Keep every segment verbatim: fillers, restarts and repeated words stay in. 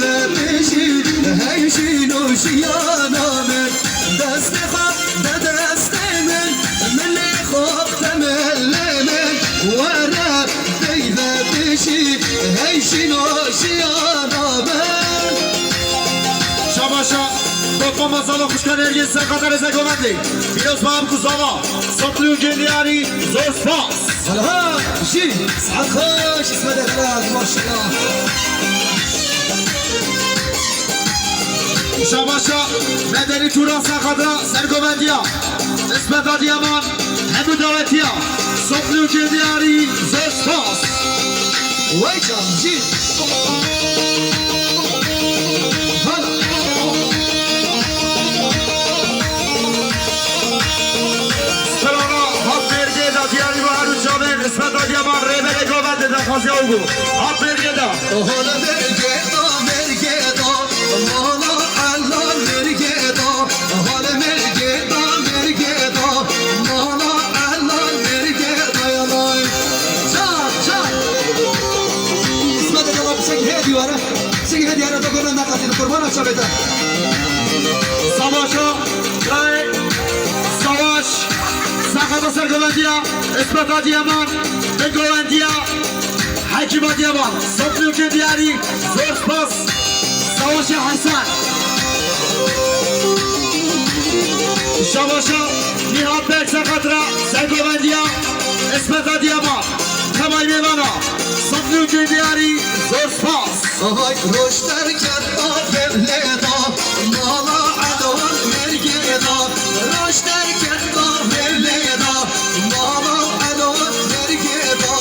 Vebijî hey jîn û jiyana min, destê xwe de destê min, milê xwe de milê min, were dey vebijî hey jîn û jiyana min. Şabaşa, Baba Mazalo xuşka Nergîn, Serqata Rêze Govendê. Pîroz mam ku zava, Sotlî û Gindiyarî, zor spas. Helal, jî, saet xweş, Îsmetê Xelal, maşallah. Şabaşa, Medenî Turan Serqata Sergovendiya, Îsmet Adiyaman, hemû dawetiya, Sotlî û Gindiyarî, zor spas. Wey can, jî. Hala. Strana hat mêrgê de diyarî ve her û çavên Îsmet Adiyaman rêberê Govendê de xaziya û bû. Hat mêrgê de. Hale mêrgê de, mêrgê de, mala Ella mêrgê de, hale mêrgê de, mêrgê de, mala Ella mêrgê de, yalay. Çar, çar. Îsmetê Xelal, piçekî hêdî were. Piçekî hêdî were, to gona neqetîne, qurbana çavê te. Savaşa, Savaş, Serqata Sergovendiya, Îsmet Adiyaman, Begovendiya, Hekîm Adiyaman, Sotlî û Gindiyarî, zor spas, Savaşê Hesen. Şabaşa, Nîhat Beg Serqata Sergovendiya, Îsmet Adiyaman, Temay Mêvana, Sotlî û Gindiyarî, zor spas. Hay roj derket da vevlê da, mala Elon mêrgê da. Roj derket da vevlê da, mala Elon mêrgê da.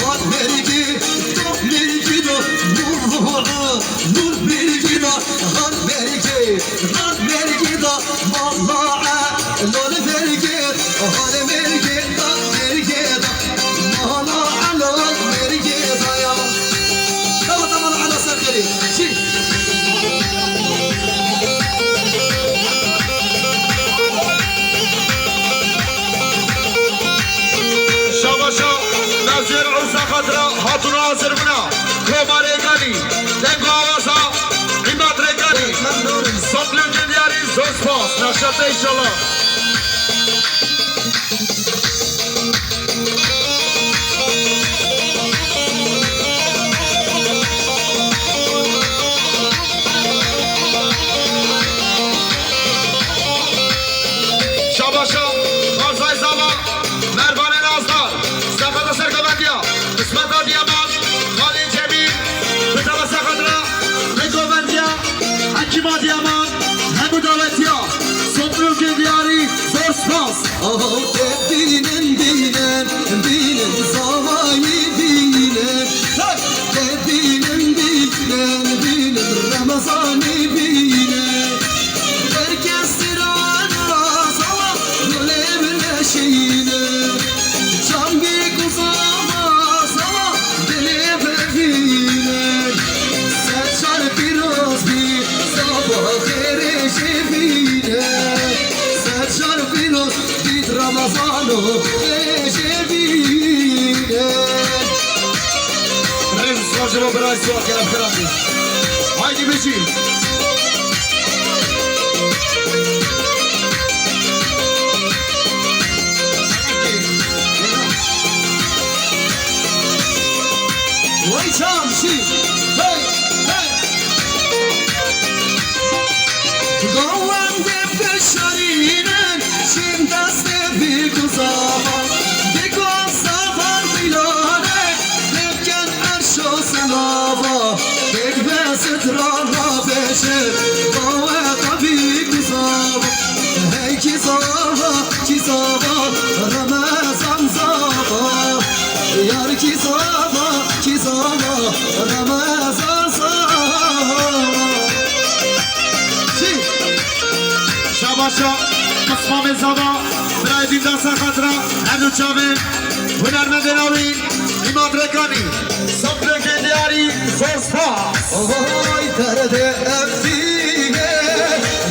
Hat mêrgê da, mêrgê da, nur, nur mêrgê da. Hat mêrgê, hat mêrgê da, mala Elon mêrgê. Hat mêrgê da, mêrgê da, mala Elon mêrgê da ya. Tamam, tamam, Ela ser xêrê. Çi? Şabaşa, Nazir Ursa Xatira, Hatun Azir Bina, Komarê Ganî, Dengo Awaza, Îmad Rêganî, Sotlî û Gindiyarî, zor spas, naşate inşallah. Şabaşa, Xarzay Zava, Mervanê Nazdar, Serqata Sergovendiya, Îsmet Adiyaman, Xalê Cemîl, Bitala Serqatira, Begovendiya, Hekîm Adiyaman, hemû dawetiya, Sotlî û Gindiyarî, zor spas. Aho te bînin, bînin, bînin, zavayî bînin. Hey! Te bînin, bînin, bînin, Remezanî bînin. Her kes tiran ra zava, gulê min eşînin. Can bî ku zava, zava, dilê bivînin. Ser şar pîroz bî, zava xêrê jê bînin. Ser şar pîroz bî, Ramazano xêrê jê bînin. Rêz û spas ji bo birayê Suat Kerem Xirabî. Haydi bijî. Vay çam şî. Hey, hey. Gawendê bişarînin, şîn destê bî ku zava, bî ku zava dîlane, lêvken erşo selava, pêk be sitra nabêje, bawe tabî ku zava, hey kî zava, kî zava, Remezan zava, yar kî zava, kî zava, Remezan zava. Çi? Şabaşa, Mismamê Zava, birayê dîndar ser xatira her du çavên hunermendên awî, Îmad Rekanî, Sotlî û Gindiyarî, zor spas. Oy derdê eftînê,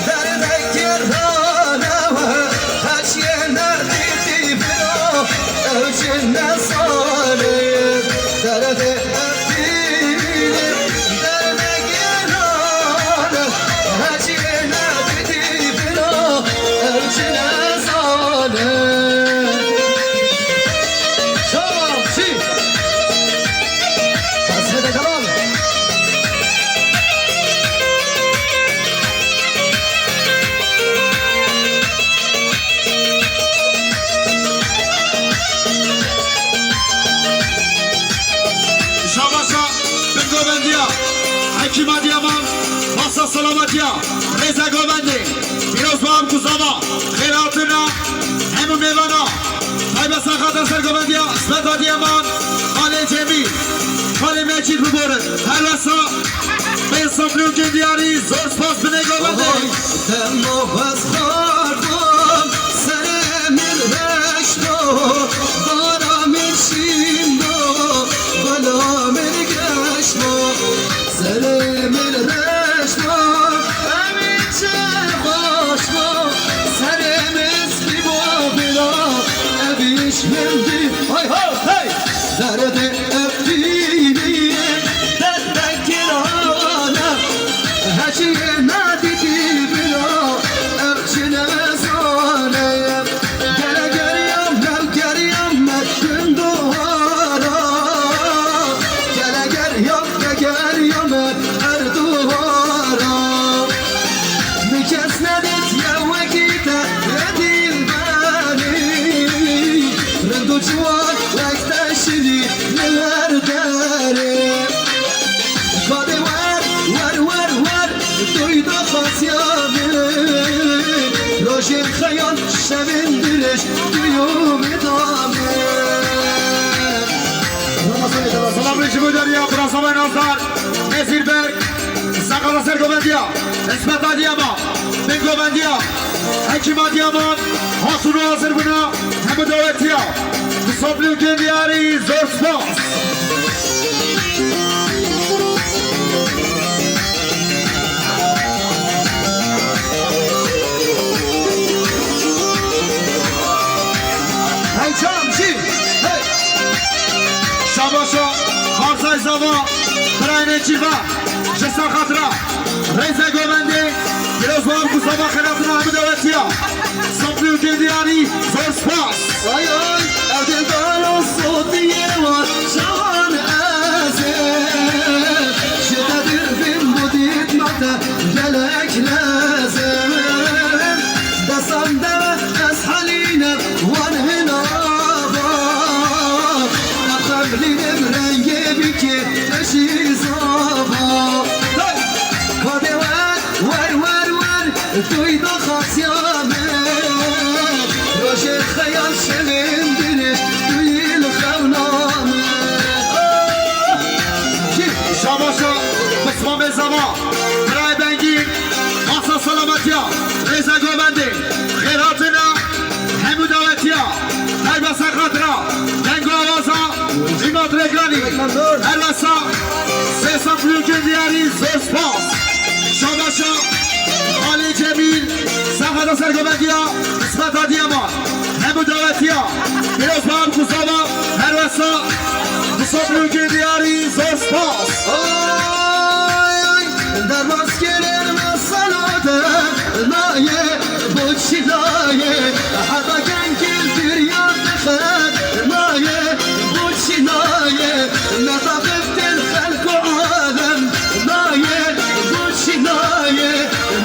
derdekê ranewe, her çiyê nerdîtî biro, ew çi nezane, derdê eftînê, derdekê Hekîm Adiyaman, masa selametiya, rêze govendê, pîroz bab ku zava, xêr hatina, hemû mêvana, taybet ser xatir ser govendiya, Îsmet Adiyaman, Xalê Cemîl, Xalê Mecîd biborin, her wesa, bên Samplûkên Diyarî, zor spas binê govendê. Oy, dema ez xwar bûm, serê min reş bû, bara min şîn bû, bela min geş bû. Serê min reş bû, evî çi xweş bû. Serê min spî bû bila, evîş min dî. Hay ho, hey! Derdê ev tînî, derdekirane, heciyê nedîtî bila, ev çi nezane. Gele geriyam, gel geriyam me tundara. Gele geriyam, gel geriyam me her duara. Min kes nedît ye wekî te, ye dilberî. Rind û ciwan wek te şirî li her derê. Kadê wer, wer, wer, wer, duy daxwaziya min. Rojên xeyal, şevên dirêj, duy umêda min. Ramazanê devam. Selamê ji bo deriya, Brazavay Nazar, Nezîr Berk, Saqata ser govendiya, Îsmet Adiyaman, bin govendiya, Hekîm Adiyaman, hatûn û hazir bûna, hemû dawetiya. Di Samplûkên Diyarî zor spas. Hey çam çî, hey. Şabaşa, Xarzay Zava, birayê Nêçîrvan, ji ser xatira, rêze govendê, pîroz bab ku zava xêr hatina hemû dawetiya. Samplûkên Diyarî, zor spas. Ay ay, ev dildar û sotiyê wan çawan ez ê. Ji te dûr bîm bo dîtma te gelek lez ê. Destan de ez helîne wan hinava. Eqemlînim rengê bîkê te jî zava. Hey! Kadê wer, wer, wer, wer. Duy daxwaziya min, rojê xeyal şevên dirêj, duy li xewna min. Şabaşa, Bismamê Zava, birayê Bengî, masa selametiya, rêze govendê, xêr hatina, hemû dawetiya, taybet ser xatira, deng û awaza, Îmad Regranî, her wesa, sê Samplûkên Diyarî, zor spas. Şabaşa, Alê Cemîl, Saqata ser govendiya, Îsmet Adiyaman, hemû dawetiya, pîroz bab ku zava, her wesa, di Samplûkên Diyarî, zor spas. Ay, ay, derbas kirin me salate, nayê, bo çi nayê, heta kengî firyad dixin, nayê, bo çi nayê, me taqif tên xelk û alem, nayê, bo çi nayê,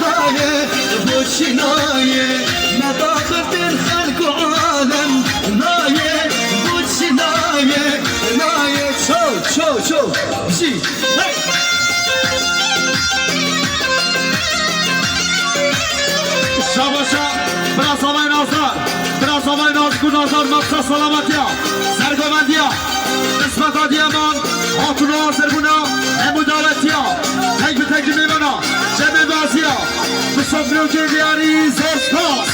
nayê, bo çi nayê, me taqif tên xelk û alem, nayê, bo çi nayê, nayê, ço, ço, ço, jî, hey! Şabaşa, bira Zavay Nazar, bira Zavay Nazgû Nazar, maqsa selametiya, sergovendiya, Îsmet Adiyaman, hatûn û hazir bûna, hemû dawetiya, tek bi tek di mêvana, cemê baziya, bi sofrê û cê diyarî, zor spas.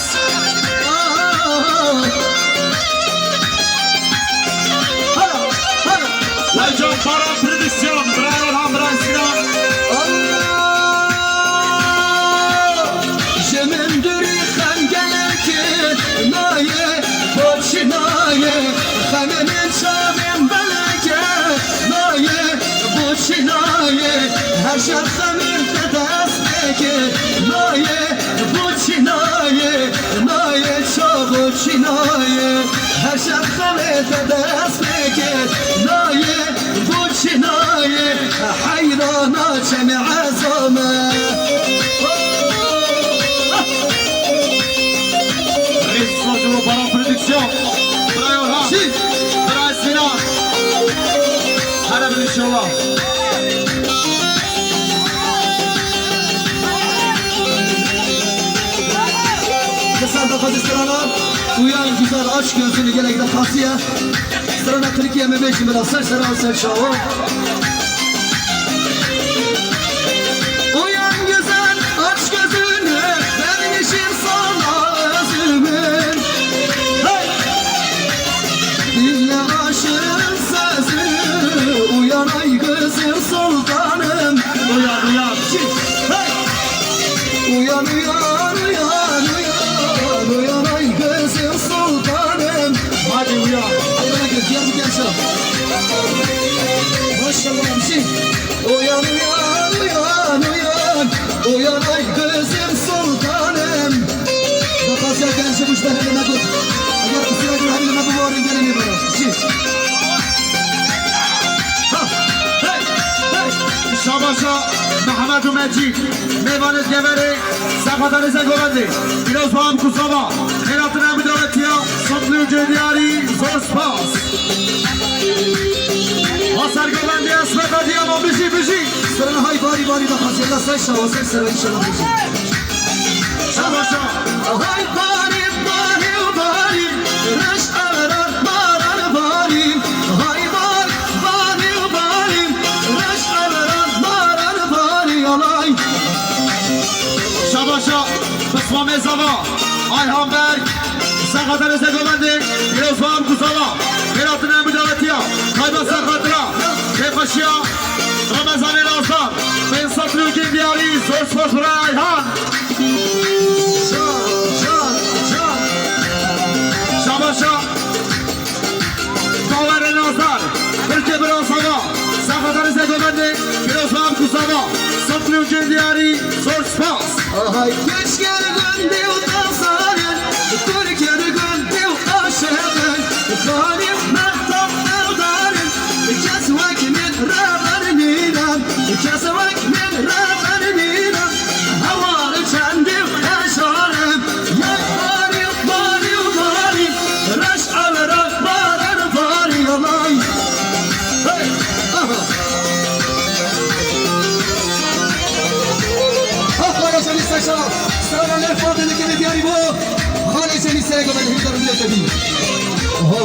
Hala, hala. Lacan Baran Prodüksiyon, bira Orhan, bira Sinan. Ji min dûrî xem gelek e, nayê, bo çi nayê, xemê min çavên belek e, nayê, bo çi nayê, her şev xemê te dest pê ke, nayê, bo çi nayê, nayê, ço bo çi nayê, her şev xemê te dest pê ke, nayê, bo çi nayê, heyrana çemê ezame. Rêz Socu Baran Prodüksiyon. Bira Orhan. Çi? Bira Sinan. Hele bir inşallah. Hadi sırana uyan güzel aç gözünü, gelek de pasiye. Sırana Türkiye mi beşi mi da ser sera ser şawa. Uyan güzel aç gözünü, vermişim sana özümü. Hey! Dinle aşığın sözünü, uyan ay gözüm sultanım. Uyan, uyan. Hey! Uyan, uyan, uyan, uyan, uyan ay gözüm sultanım. Hadi uyan. Hadi bana gel, gel, gel, gel. Maşallah, şey. Uyan, uyan, uyan, uyan. Uyan ay gözüm sultanım. Bak, ya genci bu işte, hele ne dur. Eğer kusura göre hele ne bu var, gene ne var? Şey. Ha, hey, hey. Şabaşa Mehmet û Mecîd, mêvanê Geverê, Seqetanê Zegovendê, pîroz ba em ku sava, xêratina em bi dawetiya, Sotlî û Gêdiyarî, zor spas. Ha Sergovendê, Esmet Adiyaman, bijî, bijî. Sirena hay barî barî da xasiyela ser şawa ser sera inşallah bijî. Şabaşa. Hay barî, barî, barî, reş evra baran barî. Hay bar, barî, barî, reş evra baran barî, alay. Şabaşa, Bismamê Zava, Ayhan Berk, Seqetanê Zegovendê, pîroz ba em ku sava, xêratina em bi dawetiya, tayba ser xatira, kêfxweşiya, Remezanê Nazdar, bên Sotlî û Gêdiyarî, zor spas bira Ayhan. Can, can, can. Şabaşa. Bawerê Nazdar, Tirkê bira sava, Seqetanê Zegovendê, pîroz ba em ku sava, Sotlî û Gêdiyarî, zor spas. Ahay keşke gundê û tazarin, Tirkê gundê û aşiqin, xalî mehtap berdarin, kes wek min reber nînan, kes wek min reber nînan, hewar çendî heşarim, yek barî, barî, barî, reş evra baran barî, alay. Hey, aha. Aferin seni Seşa. Sana ne fadeli gibi diyarî bu. Xalê seni sere gömedi hîdar bile tebi. Oh,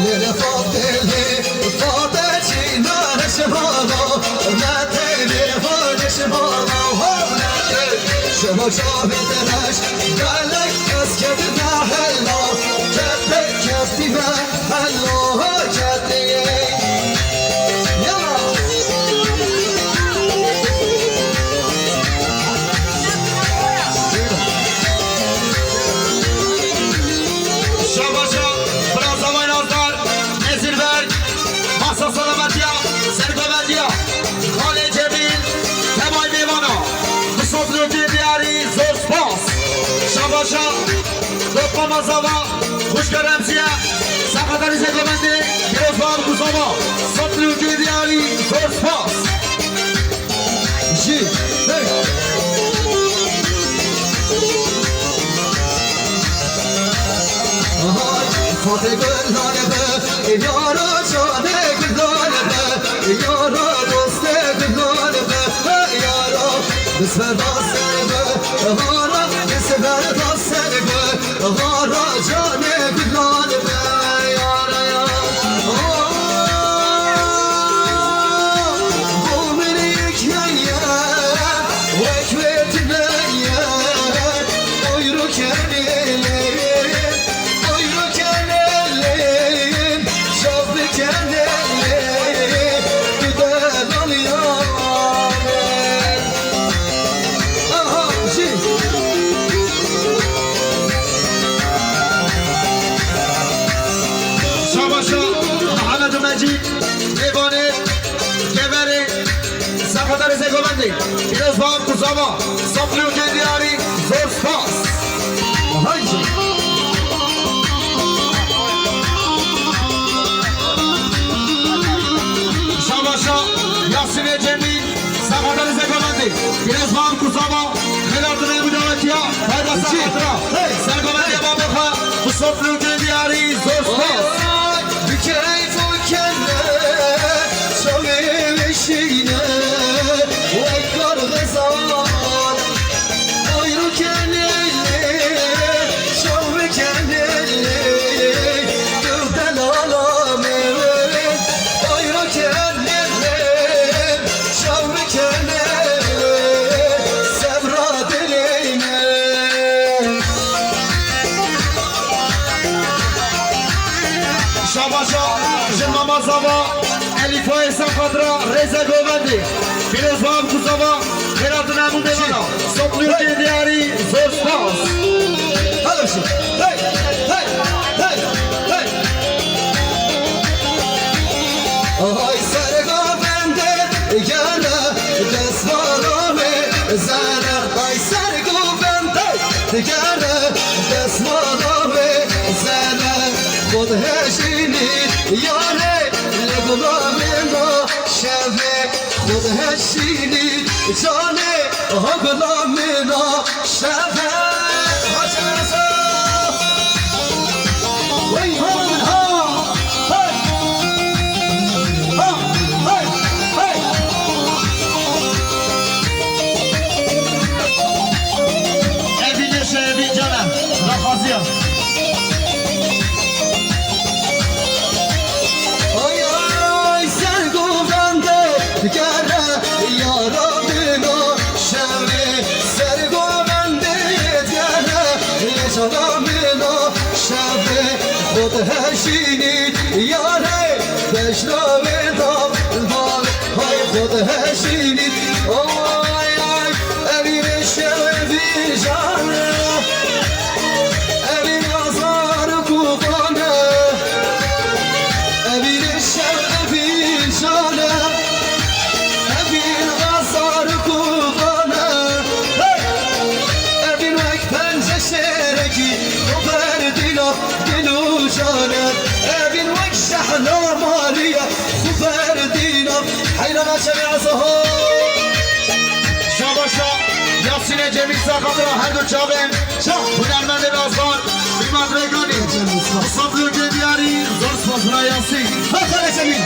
lele fadeli, fadeci nare şemala, ne teyli fadeci bala, oh, ne teyli. Şema şahit reş, gelek kes kedi dahela, kete kesti ve Hello, hocatiyê. Yala. Şabaşa, Brazavay Nazdar, Nezir Berk, Masa Salametiya, Sergovendiya, Xalê Cemîl, Tebay Mêvana, Qisot Lûtî Diyarî, zor spas. Şabaşa, Dokma Mazava, Xwişka Remziye, Seqetanê Zegovendê, pîroz ba em ku sava, Sotlî û Gêdiyarî, zor spas. Jî, hey. Hay, Fatê Gulnare be, yara canê Gulnare be, yara dostê Gulnare be, hey yara, bisver da ser be, hara, bisver da ser be. Xara canê Gulnare be, yara ya. Oh, bo min yek heye, wek wê tune ye. Oy ro kenê lê, oy ro kenê lê, şaf bikenê lê, tu delal ya. Aha, jî. Şabaşa Mihemed û Mecîd, mêvanê Geverê, Seqetanê Zegovendê, pîroz ba em ku sava, Sotlî û Gêdiyarî, zor spas. Aha, jî. Şabaşa Yasînê Cemîl, Seqetanê Zegovendê, pîroz ba em ku sava, xêratinê bi dawetiya, tayba ser xatira. Hey. Sergovendê babê xwe, bi Sotlî û Gêdiyarî, zor spas. Oy, bi keyf û kelle, çavê weşîne, wek kar xezan. Oy, ro kenê Başa, jin mama zava, Elîfayê Sefadra, rêze govendê. Pîroz bav ku zava, xêratî hemû mêvana. Soplûkê diyarî, zor spas. Hadi bir şey. Hey, hey, hey, hey. Ay ser govendê gere, destmala wê zere. Ay ser govendê gere, destmala wê zere. Xwe dihejînî yarê, li gulamê na şevê. Xwe dihejînî canê, ha gulamê na şevê. Ha çeresa. Hey, ha, ha. Hey. Ha, hey, hey. Evî neşe, evî canan. Rahaziya. Ay, ay, ser govendê digere, yara min a şevê. Ser govendê digere, yê cana min a şevê. Xwe dihejînî yarê, bejna wê dal dal. Hay xwe dihejînî. Ay, ay, evî şevê vîjane. Evîn azar û kûxane, evîn şev, evîn jane, evîn azar û kûxane. Hey! Evîn wek pence şêrekî, xwe berdîna dil û jane. Evîn wek jehna malî ye, xwe berdîna heyrana şevê azaho. Şabaşa Yasînê Cemîl, ser xatira her du çavên hunermendê Razvan, Îmad Reganî, Soplûkê diyarî, zor spas bira Yasîn. Xatire Cemîl.